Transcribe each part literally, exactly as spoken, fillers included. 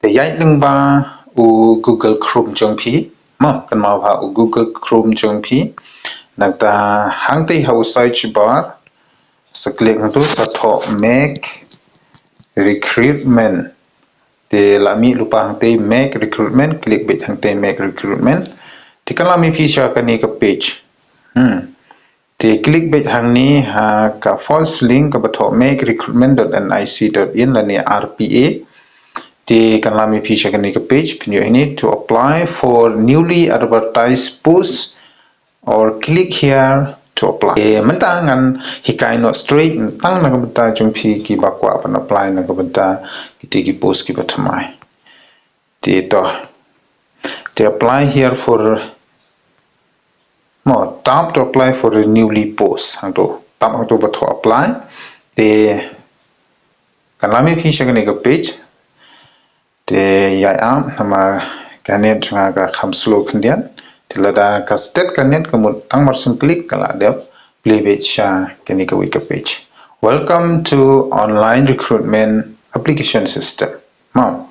Te ïaid lyngba u Google Chrome jong phi. Mo, kynmaw ba u Google Chrome jong phi. Nangta hangtei ha u search bar. Sa click hangtu sa thoh Make Recruitment. Te la mih lypa hangtei Make Recruitment, click beit hangtei Make Recruitment. Te kan lam ïa phi sha kane ka page. Hmm. Te click beit hangne ha ka first link kaba thoh make recruitment dot N I C dot in lane R P A. Te kan lam ïa phi sha kane ka page, phin ïoh hangne to apply for newly advertised post or click here to apply. Te mynta ngan hikai noh straight tang na ka bynta jong phi kiba kwah ban apply na ka bynta kiti ki post kiba thymmai. Te to. Te apply here for, mo, tap to apply for a newly post. Hangtu. Tap hangtu ba thoh apply. Te kan lam ïa phi sha kane ka page. Te ïai ap namar ka net jong nga ka kham slow khyndiat. Te lada ka stet ka net ka mut tang mar shu click ka la dep plie beit sha kane kawei ka page. Welcome to online recruitment application system. Mo.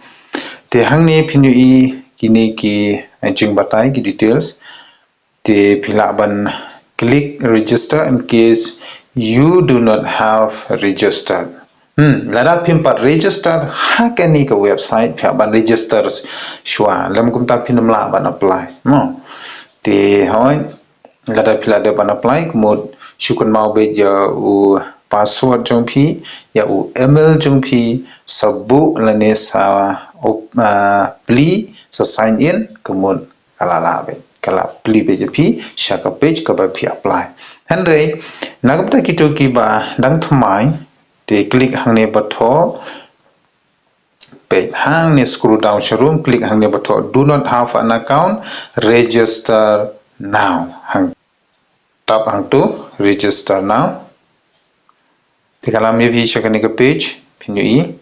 Te hangne phin ïohi kine ki, eh, jingbatai ki details. Te phi lah ban click register in case you do not have registered. Hmm, lada phim pat register ha kane ka website phi hap ban register shuwa. Lem kumta phin ym lah ban apply. Mo. Te hoi lada phi lah dep ban apply ka mut shu kynmaw beit ïa u password jong phi, ïa u email jong phi, sa buh lane sa op-, ah, plie, sa sign in ka mut ka la lah beit, ka la plie beit ïa phi sha ka page kaba phi apply. Hynrei na ka bynta kito kiba dang thymmai, te click hangne ba thoh page hangne, scroll down sharum, click hangne ba thoh do not have an account, register now. Hang tap hangtu register now. Te kan lam ïa phi sha kane ka page phin ïohi.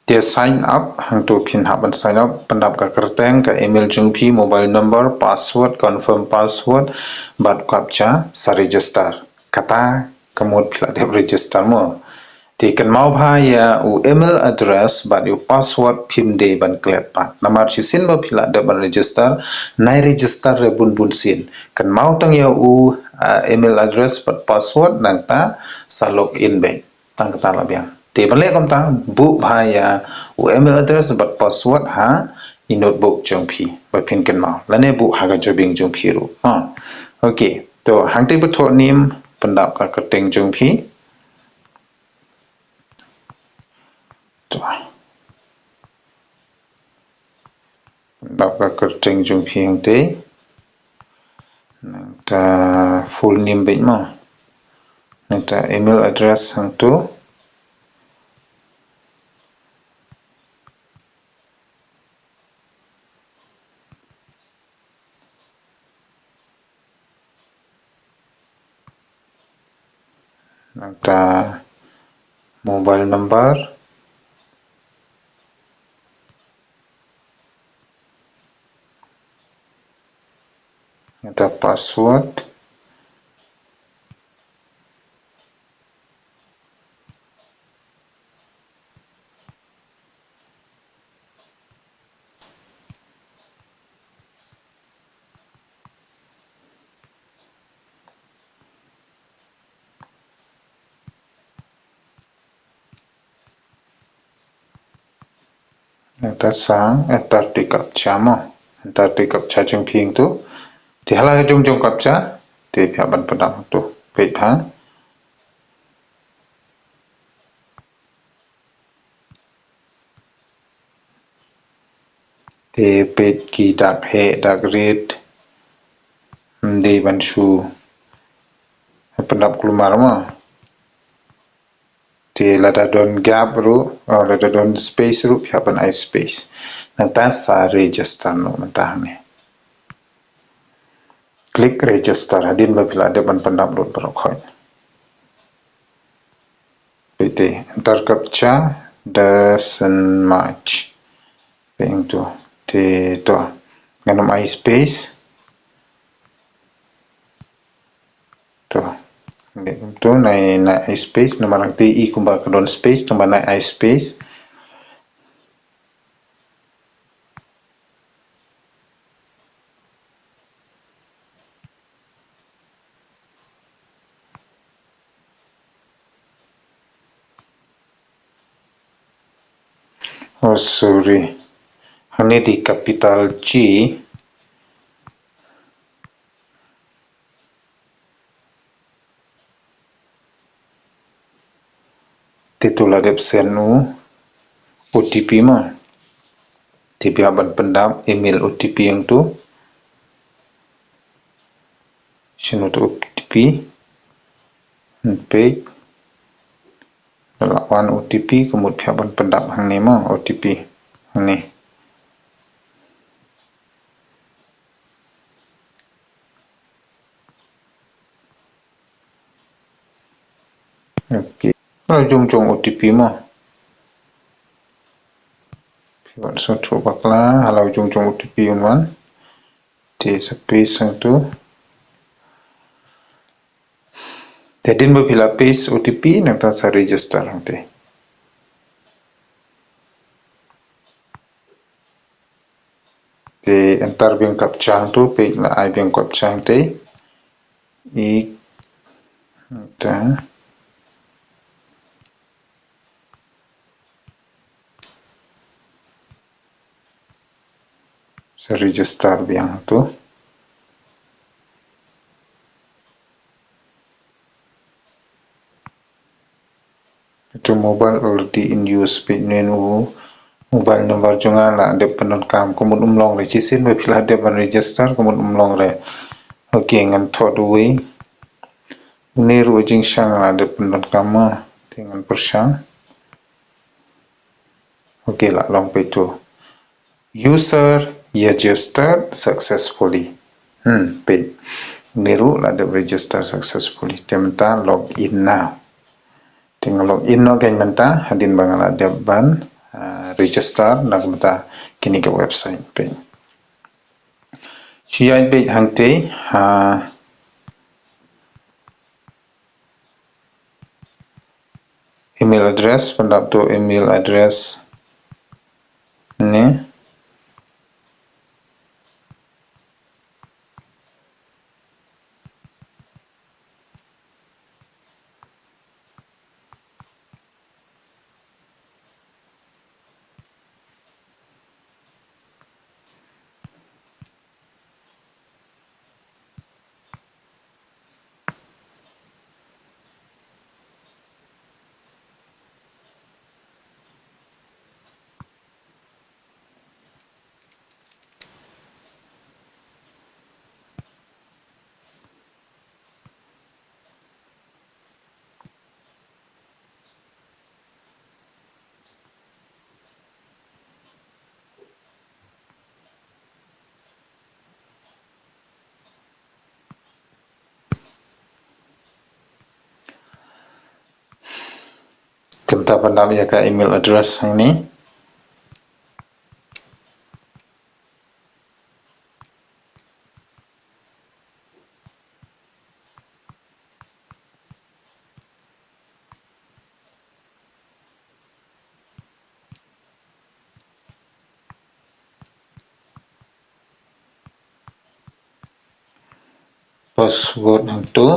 Te sign up hangtu phin hap ban sign up, pyndap ka kyrteng, ka email jong phi, mobile number, password, confirm password bad captcha, sa register. Kata ka mut phi la dep register mo. Te kynmaw ba ïa u email address bad ïa u password phim dei ban klet pat. Namar shisien ba phi la dep ban register, nai register re bun bun sien. Kynmaw tang ïa u, ah, email address bad password nangta sa log in beit. Tang kata la biang. Te ban leh kumta buh ba ïa u email address bad password ha i notebook jong phi ba phin kynmaw. Lane buh ha ka jabieng jong phi ruh. Ha. Okay. To hangtei ba thoh name pyndap ka kyrteng jong phi. To. Pyndap ka kyrteng jong phi hangtei. Nangta full name beit mo. Nangta email address hangtu. Nangta mobile number. Nangta password. Nangta sa enter te captcha mo. Enter te captcha jong phi hangtu. Te ha la ka jong jong captcha te phi hap ban pyndap hangtu. Peit ha. Te peit ki dak heh dak rit. Ym dei ban shu pyndap kulmar mo. Te lada don gap ruh, oh, lada don space ruh phi hap ban ai space. Nangta sa register noh mynta hangne. Click register hadien ba phi la dep ban pyndap lut baroh khoit. Peit te enter captcha doesn't match. Peit hangtu. Te to. Ngan ym ai space. To. Ngan ym to nai, nai ai space namar hangtei i kumba ka don space tang ba nai ai space. Oh, sorry. Hangne dei capital G. Te to la dep send u O T P mo. Te phi hap ban pyndap email O T P hangto. Send u to O T P. Peit. La wan O T P, ka mut phi hap ban pyndap hangne mo, O T P. Hangne. Okay. Hala u jong jong O T P mo. Phi wan sngewthuh bakla, hala u jong jong O T P un wan. Te sa paste hangto. Te hadien ba phi la paste O T P, nangta sa register hangte. Te enter biang captcha hangto, peit la ai biang captcha hangte. I ta. Sa register biang hangto. Ito mobile already in use, peit mynne u mobile number jong nga la dep pyndonkam, ka mut um long re, shisien ba phi la dep ban register, ka mut um long re. Okay, ngan thoh da uwei. Une ruh jingshang la dep pyndonkam mo, te ngan pyrshang. Okay, la long, peit to. User registered successfully. Hmm, peit. Une ruh la dep register successfully. Te mynta log in now. Te nga log in noh kein mynta, hadien ba nga la dep ban, ah, register na ka bynta kane ka website, peit. Shu ïaid beit hangtei, ah, email address, pyndap to email address ne. Te mynta pyndap ïa ka email address hangne. Password hangto.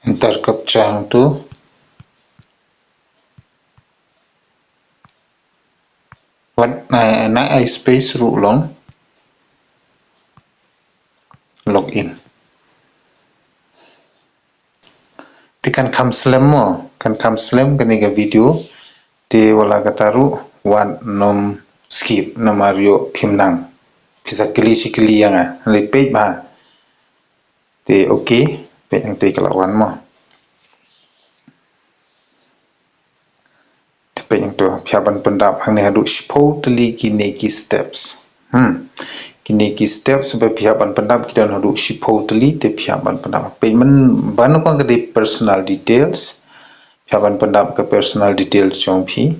Enter captcha hangto. Wat, eh, nai ai space ruh long. Login. Te kan kham slem mo, kan kham slem kane ka video. Te wat la katta ruh wat nym skip namar ïoh phim nang. Phi sa kylli shi kylli ïa nga. Leit peit bha. Te okay, peit hangtei ka la wan mo. Te peit hangto, phi hap ban pyndap hangne haduh shiphew tylli kine ki steps. Hmm. Kine ki steps ba phi hap ban pyndap ki don haduh shiphew tylli, te phi hap ban pyndap. Peit mynban, kong ka dei personal details. Phi hap ban pyndap ka personal details jong phi.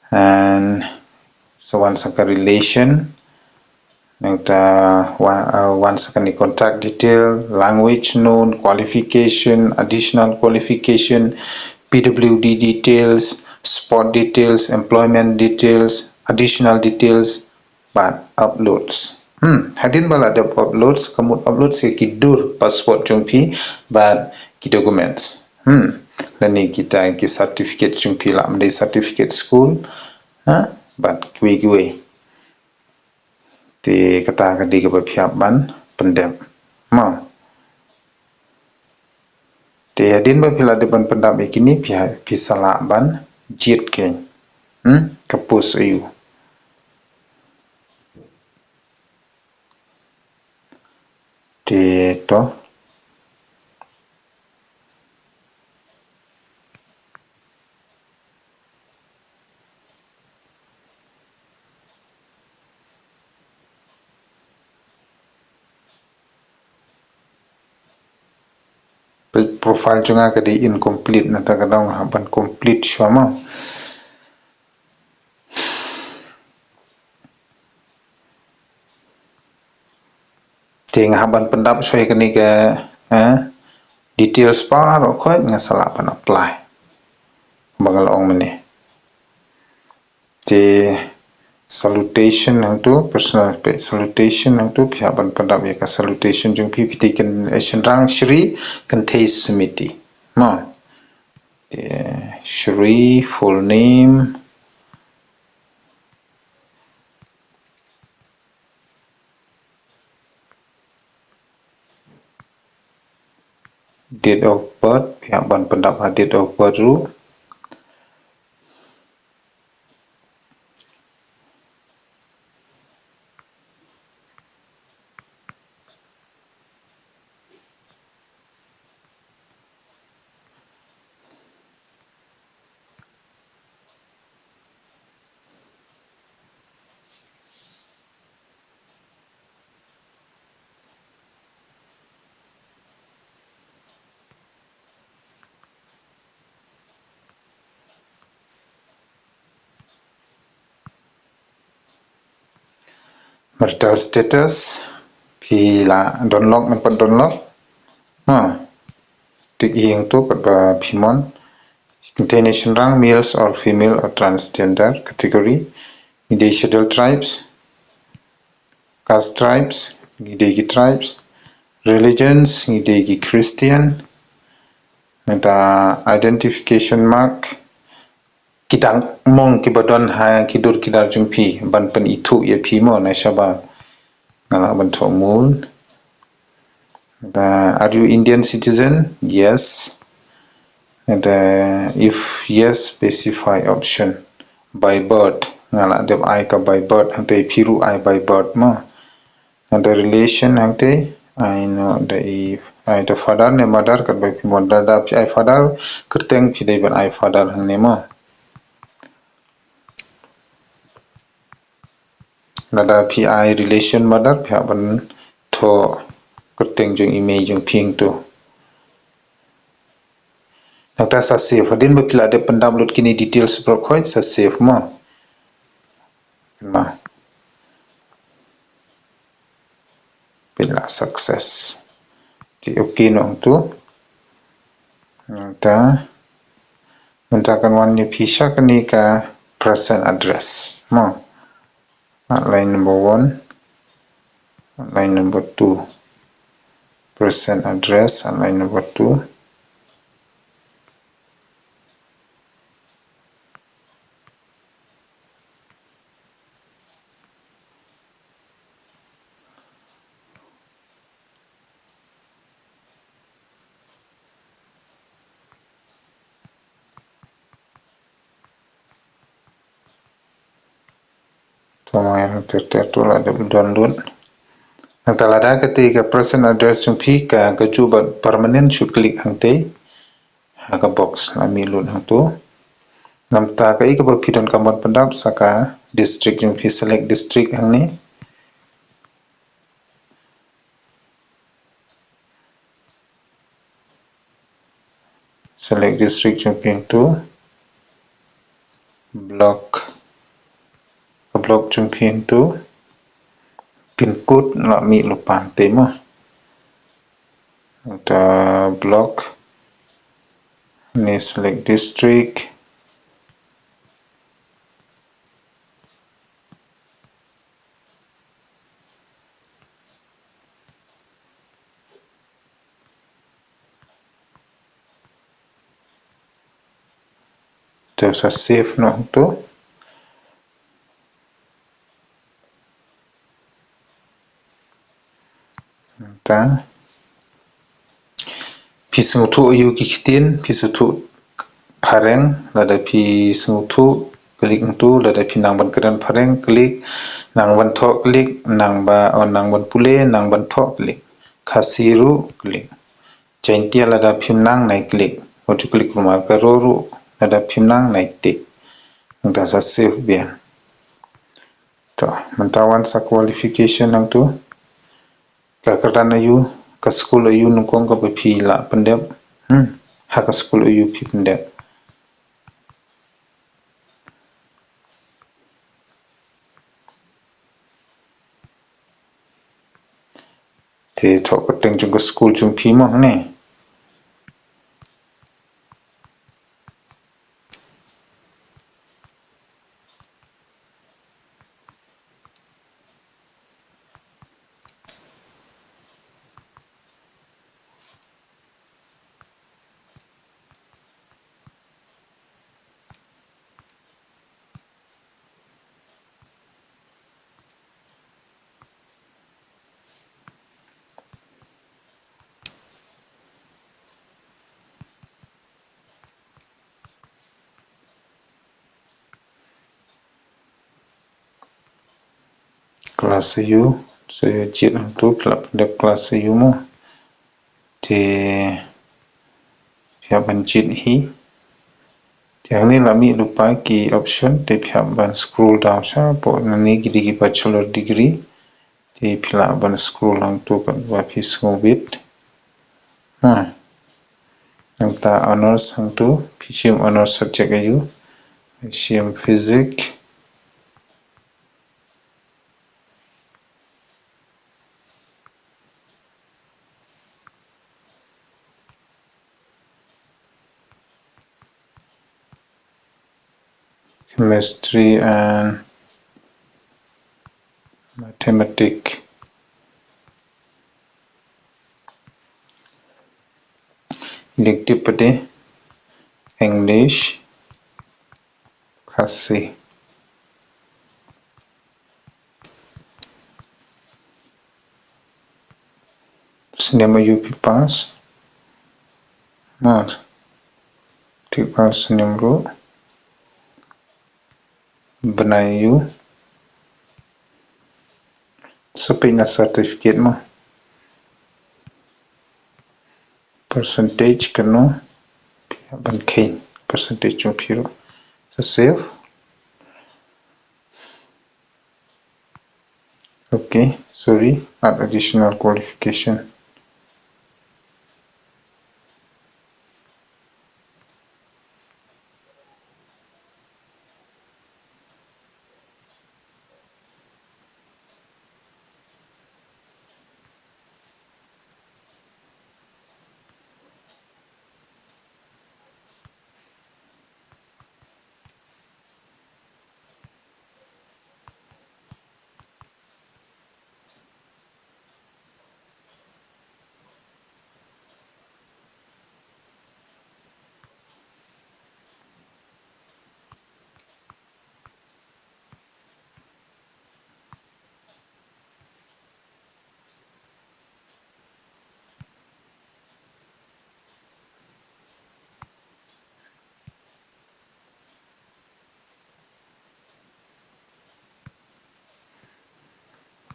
And sa wan sa ka relation. Nangta wan, uh, wan sa kane contact detail, language known, qualification, additional qualification, P W D details, sport details, employment details, additional details, bad uploads. Hmm, hadien ba la dep upload, sa ka mut upload sa ki dur passport jong phi bad ki documents. Hmm, lane kita ki certificate jong phi, lah ban dei certificate school, ha, bad kiwei kiwei. Te kata ka dei kaba phi hap ban pyndep. Mo. Te hadien ba phi la dep ban pyndap ïa kine, phi ha-, phi sa lah ban jied kein. Hmm? Ka post aïu. Te to. Page profile jong nga ka dei incomplete, nangta ka dang hap ban complete shuwa mo. Te nga hap ban pyndap shuwa ïa kane ka, eh, details baroh khoit nga sa lah ban apply. Ba nga la ong mynne. Te salutation hangto, personal pe-, salutation hangto, phi hap ban pyndap ïa ka salutation jong phi, phi te kyn-, eh, shynrang Shri Kynthei Smiti. Mo. Te Shri full name. Date of birth, phi hap ban pyndap ha date of birth ruh. Marital status, phi la don lok ne pat don lok. Ha. Tick hi hangto pat ba phi mon. Kynthei ne shynrang, males or female or transgender category. Ngi dei scheduled tribes. Caste, tribes, ngi dei ki tribes. Religions, ngi dei ki Christian. Nangta identification mark, ki dang mong kiba don ha ki dur ki dar jong phi ban pynithuh ïa phi mo, na shaba nga lah ban thoh mul. Nangta, are you Indian citizen? Yes. Nangta, if yes, specify option. By birth, nga lah dep ai ka by birth, hangta phi ruh ai by birth mo. Nangta relation hangta, ai noh da i, ai da father ne mother, katba phi mon. Lada phi ai father, kyrteng phi dei ban ai father hangne mo. Lada phi ai relation mother, phi hap ban thoh kyrteng jong i mei jong phi hangto. Nangta sa save, hadien ba phi la dep pyndownload kine details baroh khoit, sa save mo. Kynmaw. Pynlong success. Te okay noh hangto. Nangta mynta kan wan ïa phi sha kane ka present address mo. Line number one, line number two. Present address, line number two. To ma ter ter to la dep download. Nangta lada kata ka present address jong phi ka, ka ju bad permanent, shu click hangta. Ha ka box la mih lut hangto. Nangta kaei kaba phi donkam ban pyndap sa ka district jong phi, select district hangne. Select district jong phi hangto. Block. Ka block jong phi hangto. Pin code la mih lypa te mo. Nangta block. Ne select district. Te sa save noh hangto. Nangta phi sngewthuh aiu ki ktien, phi sngewthuh phareng, lada phi sngewthuh klik hangto, lada phi nang ban kren phareng klik, nang ban thoh klik, nang ba, oh, nang ban pule, nang ban thoh klik. Khasi ruh klik. Jaiñtia lada phim nang nai klik. Wat ju klik kumar Garo ruh lada phim nang nai tik. Nangta sa save biang. To, mynta wan sa qualification hangto. Ka kyrdan aiu, ka skul aiu nyngkong kaba phi lah pyndep. Hmm, ha ka skul aiu phi pyndep. Te thoh kyrteng jong ka skul jong phi mo hangne. Class aiu, sa jied hangto, phi lah pyndep class aiu mo. Te phi hap ban jied hi. Te hangne la mih lypa ki option, te phi hap ban scroll down sha, hapoh nangne ki dei ki bachelor degree. Te phi lah ban scroll hangto katba phi sngewbit. Ha. Nangta honours hangto, phi shim honours subject aiu. Shim physics. Chemistry and mathematics. Elective pat de English, Khasi. Snem aiu phi pass? Mo. Phi pass snem ruh. Bnai aiu. Sa peit na certificate mo. Percentage kano phi hap ban kheiñ. Percentage jong phi ruh. Sa save. Okay, sorry, add additional qualification.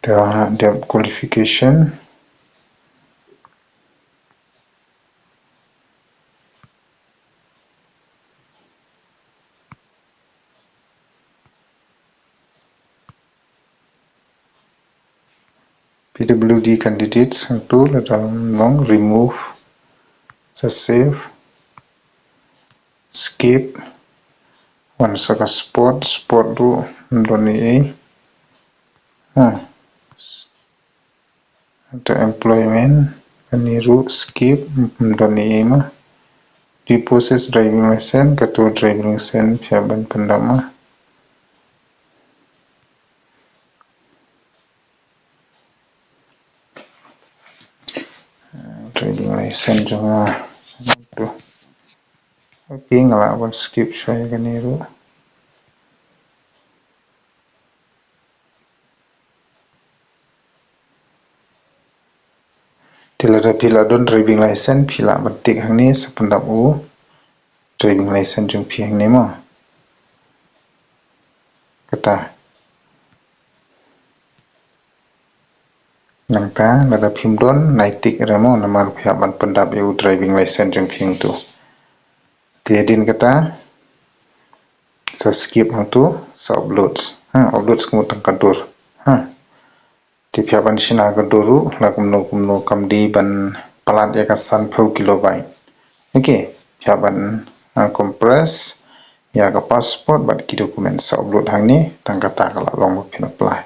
Te dep qualification. P W D candidates, hangto lada long remove, sa save, skip, wan sa ka sport, sport ruh ym don ei ei. Hmm. Hangta employment, kane ruh skip, ym don ei ei ma. Do you possess driving license, kato driving license phi hap ban pyndap ma. Driving license jong nga. Okay, nga lah ban skip shwa ïa kane ruh. Te lada phi la don driving license, phi lah ban tick hangne sa pyndap u driving license jong phi hangne mo. Kata. Nangta lada phim don, nai tick re mo, namar phi hap ban pyndap ïa u driving license jong phi hangtu. Te hadien kata sa skip hangtu, sa upload. Ha, upload kumno tang ka dur. Ha. Te phi hap ban shna ka dur ruh, la kumno kumno kam dei ban palat ïa ka sanphew kilobyte. Okay, phi hap ban, ah, compress ïa ka passport bad ki document, sa upload hangne, tang kata ka la long ba phin apply.